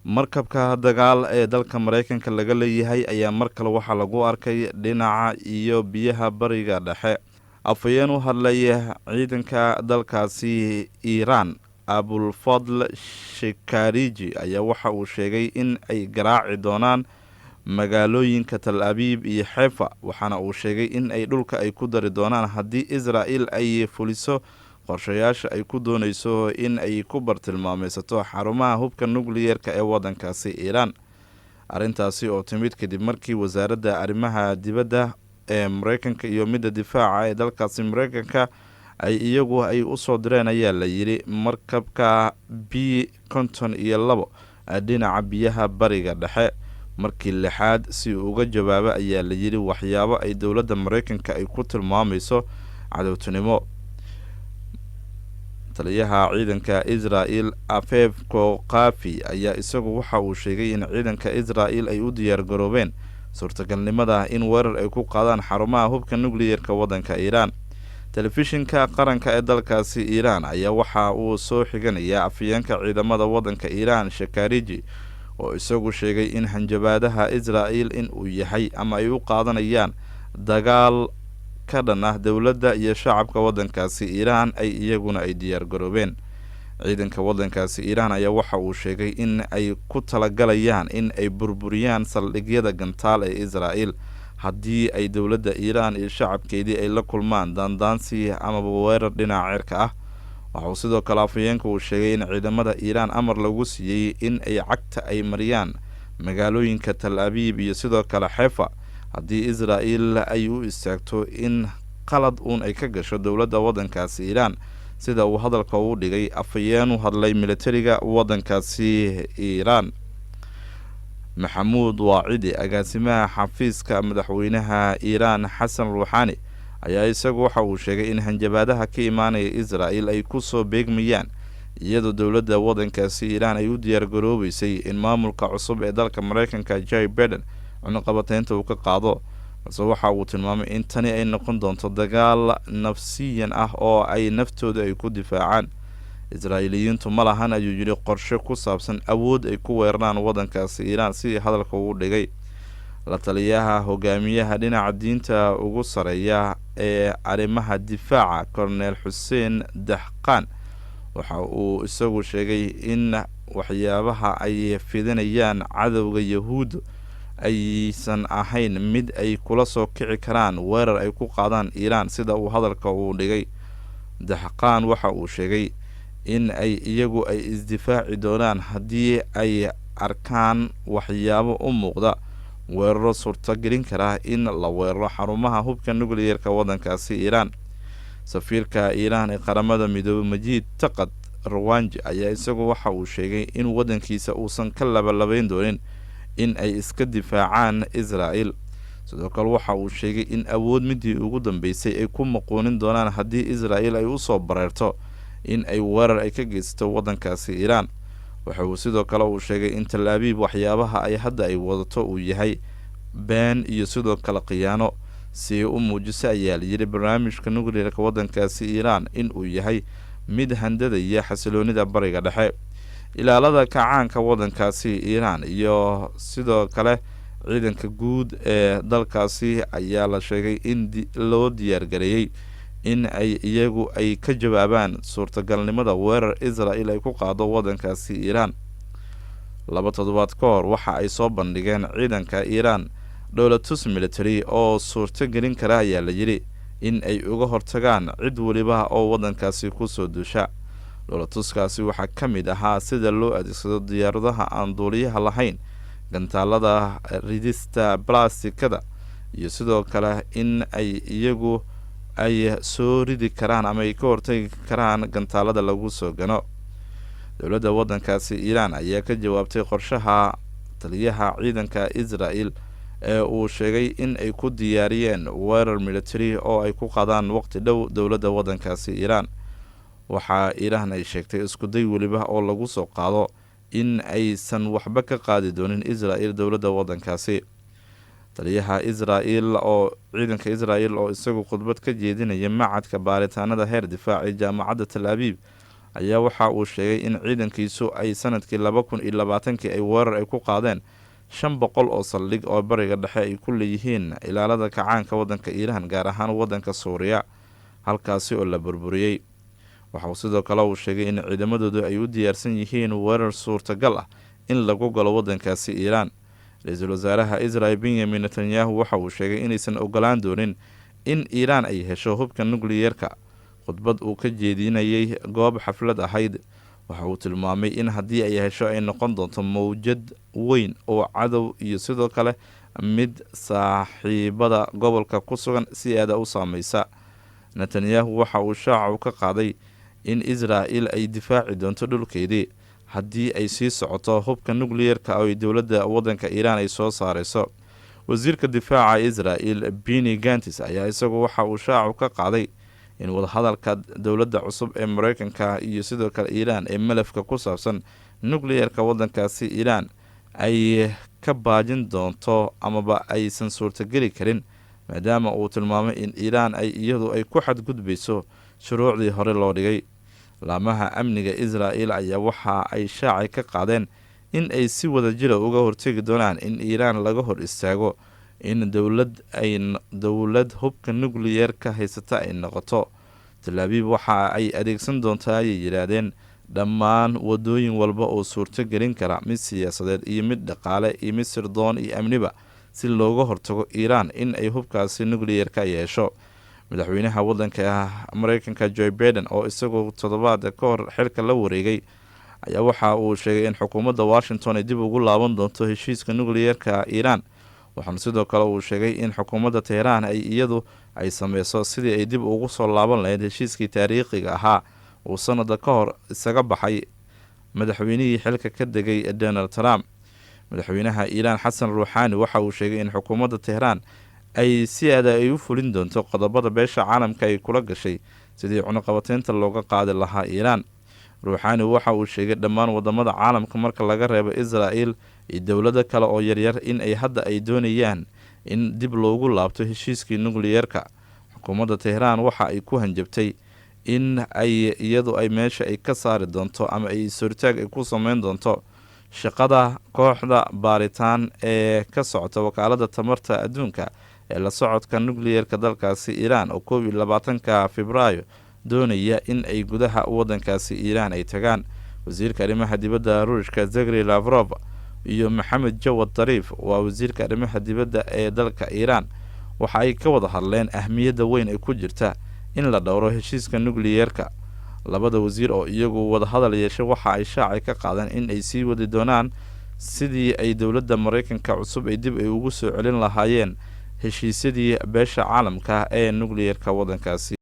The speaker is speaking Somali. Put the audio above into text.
Markabka dagaal ee dalka Mareykanka laga leeyahay ayaa mar kale waxaa lagu arkay dhinaca iyo biyaha Bariga Dhexe. Afhayeen u hadlay ciidanka dalkaasi Iiraan, Abulfadl Shekariji, ayaa waxa uu sheegay in ay garaaci doonaan magaalooyinka Tal Abiib iyo Xeefa, waxaana uu sheegay in ay dhulka ay ku dari doonaan haddii Israel ay fuliso qorshayaasha ay ku dooneyso in ay ku bartilmaameysato xarumaha hubka nukliyeerka ee waddankaasi Iiraan. Arrintaasi oo timid kadib markii Wasaaradda Arrimaha Dibadda ee Mareykanka iyo midda difaaca ee dalkaasi Mareykanka ay iyagu ay usoo direen, ayaa la yidhi, markabka B 52 dhinaca biyaha Bariga Dhexe markii lixaad si uu uga jawaabo, ayaa la yidhi, waxyaabo ay dowladda Mareykanka ay ku tilmaamayso cadowtinimo. Taliyaha ciidanka Israel, Afeef Kokafi, ayaa isagu waxa uu sheegay in ciidanka Israel ay u diyaar garoobeen suurtagalnimada in weerar ay ku qaadaan xarumaha hubka nucliyerka waddanka Iiraan. Telefishinka qaranka ee dalkaasi Iiraan ayaa waxa uu soo xiganayaa afhayeenka ciidamada waddanka Iiraan, Shakariji, oo isagu sheegay in hanjabaadaha Israel in uu yahay ama ay u qaadanayaan dagaal ka dhan ah dowladda iyo shacabka waddankaasi Iiraan, ay iyaguna ay diyaar garoobeen. Ciidanka waddankaasi Iiraan ayaa waxa uu sheegay in ay ku talagalayaan in ay burburiyaan saldhigyada gantaal ee Israel haddii ay dowladda Iiraan iyo shacabkeedii ay la kulmaan daandaansi amaba weerar dhinaca cirka ah. Waxa uu sidoo kale afhayeenka uu sheegay in ciidamada Iiraan amar lagu siiyey in ay cagta ay mariyaan magaalooyinka Tal Abiib iyo sidoo kale Xeefa haddii Israel ay u istaagto in qalad uun ay ka gasho dowladda waddankaasi Iiraan, sida uu hadalka u dhigay afhayeenu hadlay militariga waddankaasi Iiraan. Maxamuud Waacidi, agaasimaha xafiiska madaxweynaha Iiraan Xasan Ruuxaani, ayaa isagu waxa uu sheegay in hanjabaadaha ka imaanaya Israel ay kusoo beegmayaan iyadoo dowladda waddankaasi Iiraan ay u diyaar garoobeysay in maamulka cusub ee dalka Mareykanka, Joe Biden, cunuqabateynta uu ka qaado. Balse waxa uu tilmaamay in tani ay noqon doonto dagaal nafsiyan ah oo ay naftooda ay ku difaacaan. Israa'iiliyiintu ma lahan, ayuu yidhi, qorshe ku saabsan awood ay ku weeraraan waddankaasi Iiraan, sidii hadalka uu dhigay. La taliyaha hogaamiyaha dhinaca diinta ugu sareeya ee arrimaha difaaca, Cornel Xuseen Daxqaan, waxa uu isagu sheegay in waxyaabaha ay fidinayaan cadowga Yahuud aysan ahayn mid ay kula soo kici karaan weerar ay ku qaadaan Iiraan, sida uu hadalka uu dhigay. Daxqaan waxa uu sheegay in ay iyagu ay isdifaaci doonaan haddii ay arkaan waxyaabo u muuqda weeraro suurtagelin karaa in la weeraro xarumaha hubka nucliyerka waddankaasi Iiraan. Safiirka Iiraan ee Qaramada Midoobey, Majiid Taqad Rawanji, ayaa isagu waxa uu sheegay in waddankiisa uusan ka labalabayn doonin in ay iska difaacaan Israel. Sidoo kale waxa uu sheegay in awood midii ugu dambeysay ay ku maquunin doonaan haddii Israel ay usoo bareerto in ay weerar ay ka geysato waddankaasi Iiraan. Waxa uu sidoo kale uu sheegay in Tal Abiib waxyaabaha ay hadda ay wadato uu yahay been iyo sidoo kale khiyaano si ay u muujiso, ayaa la yidhi, barnaamijka nuclearka waddankaasi Iiraan in uu yahay mid handadaya xasiloonida Bariga Dhexe. Ilaalada kacaanka waddankaasi Iiraan iyo sidoo kale ciidanka guud ee dalkaasi ayaa la sheegay in loo diyaargareeyey in ay iyagu ay ka jawaabaan suurtagalnimada weerar Israel ay ku qaado waddankaasi Iiraan. 2 toddobaad ka hor waxa ay soo bandhigeen ciidanka Iiraan dhoolatus military oo suurto gelin kara, ayaa la yidhi, in ay uga hortagaan cid weliba oo waddankaasi kusoo duusha. Dhoolatuskaasi waxaa ka mid ahaa sida loo adeegsado diyaaradaha aan duuliyaha lahayn, gantaalada ridista balastikada, iyo sidoo kale in ay iyagu ay soo ridi karaan ama ay ka hortagi karaan gantaalada lagu soo gano. Dowladda waddankaasi Iiraan ayaa ka jawaabtay qorshaha taliyaha ciidanka Israel ee uu sheegay in ay ku diyaariyeen weerar military oo ay ku qaadaan waqti dhow dowladda waddankaasi Iiraan. Waxaa Iiraan ay sheegtay iskuday weliba oo lagu soo qaado in aysan waxba ka qaadi doonin Israel dowladda waddankaasi. Taliyaha Israel oo ciidanka Israel oo isagu khudbad ka jeedinaya macadka baaritaanada heer difaac ee Jaamacadda Tal Abiib ayaa waxa uu sheegay in ciidankiisu ay sanadkii 2020-kii ay weerar ay ku qaadeen 500 oo saldhig oo Bariga Dhexe ay ku leeyihiin Ilaalada Kacaanka waddanka Iiraan, gaar ahaan waddanka Suuriya, halkaasi oo la burburiyey. Waxa uu sidoo kale uu sheegay in ciidamadoodu ay u diyaarsan yihiin weerar suurtagal ah in lagu galo waddankaasi Iiraan. Ra-iisul wasaaraha Israel Benyamin Netanyahu waxa uu sheegay inaysan ogolaan doonin in Iiraan ay hesho hubka nukliyeerka. Khudbad uu ka jeedinayay goob xaflad ahayd, waxa uu tilmaamay in haddii ay hesho ay noqon doonto mawjad weyn oo cadow iyo sidoo kale mid saaxiibada gobolka ku sugan si aada u saameysa. Netanyahu waxa uu shaacu ka qaaday in Israel ay difaaci doonto dhulkeedii haddii ay sii socoto hubka nukliyeerka oo dowladda waddanka Iiraan ay soo saareyso. Wasiirka difaaca Israel Benny Gantz ayaa isagu waxa uu shaacu ka qaaday in wadahadalka dowladda cusub ee Mareykanka iyo sidoo kale Iiraan ee malafka ku saabsan nukliyeerka waddankaasi Iiraan ay ka baajin doonto amaba aysan suurtageli karin, maadaama uu tilmaamay in Iiraan ay iyadu ay ku xadgudbayso shuruucdii hore loo dhigay. Laamaha amniga Israel ayaa waxa ay shaacay ka qaadeen in ay si wada jira uga hortegi doonaan in Iiraan laga hor istaago in dowlad ay dowlad hubka nukliyeerka haysata ay noqoto. Tel Abiib waxa ay adeegsan doontaa, ayay yidhaahdeen, dhammaan wadooyin walba oo suurto gelin kara, mid siyaasadeed iyo mid dhaqaale iyo mid sirdoon iyo amniba, si looga hortago Iiraan in ay hubkaasi nukliyeerka yeesho. Madaxweynaha waddanka Mareykanka Joe Biden, oo isagu toddobaad ka hor xilka la wareegay, ayaa waxa uu sheegay in xukuumadda Washington ay dib ugu laaban doonto heshiiska nukliyeerka Iiraan. Waxaana sidoo kale uu sheegay in xukuumadda Teheraan ay iyadu ay sameyso sidii ay dib ugu soo laaban lahayd heshiiskii taariikhiga ahaa uu sanada ka hor isaga baxay madaxweynihii xilka ka degay Donald Trump. Madaxweynaha Iiraan Xasan Ruuxaani waxa uu sheegay in xukuumadda Teheraan ay si aada ay u fulin doonto qodobada beesha caalamka ay kula gashay sidii cunuqabateynta looga qaadi lahaa Iiraan. Ruuxaani waxa uu sheegay dhammaan wadamada caalamka, marka laga reebo Israel iyo dowlado kale oo yaryar, in ay hadda ay doonayaan in dib loogu laabto heshiiskii nukliyeerka. Xukuumadda Teheraan waxa ay ku hanjabtay in ay iyadu ay meesha ay ka saari doonto ama ay sortaag ay ku sameyn doonto shaqada kooxda baaritaan ee ka socota Wakaalada Tamarta Adduunka ee la socodka nukliyeerka dalkaasi Iiraan, oo 21-ka Febraayo doonaya in ay gudaha waddankaasi Iiraan ay tagaan. Wasiirka arrimaha dibadda Ruushka Sergey Lavrov iyo Maxamed Jawad Dariif, waa wasiirka arrimaha dibadda ee dalka Iiraan, waxa ay ka wada hadleen ahmiyadda weyn ee ku jirta in la dhowro heshiiska nukliyeerka. Labada wasiir oo iyagu wadahadal yeeshay waxa ay shaacay ka qaadeen in ay sii wadi doonaan sidii ay dowladda Mareykanka cusub ay dib ay ugu soo celin lahaayeen heshiisyadii beesha caalamka ee nukliyeerka waddankaasi.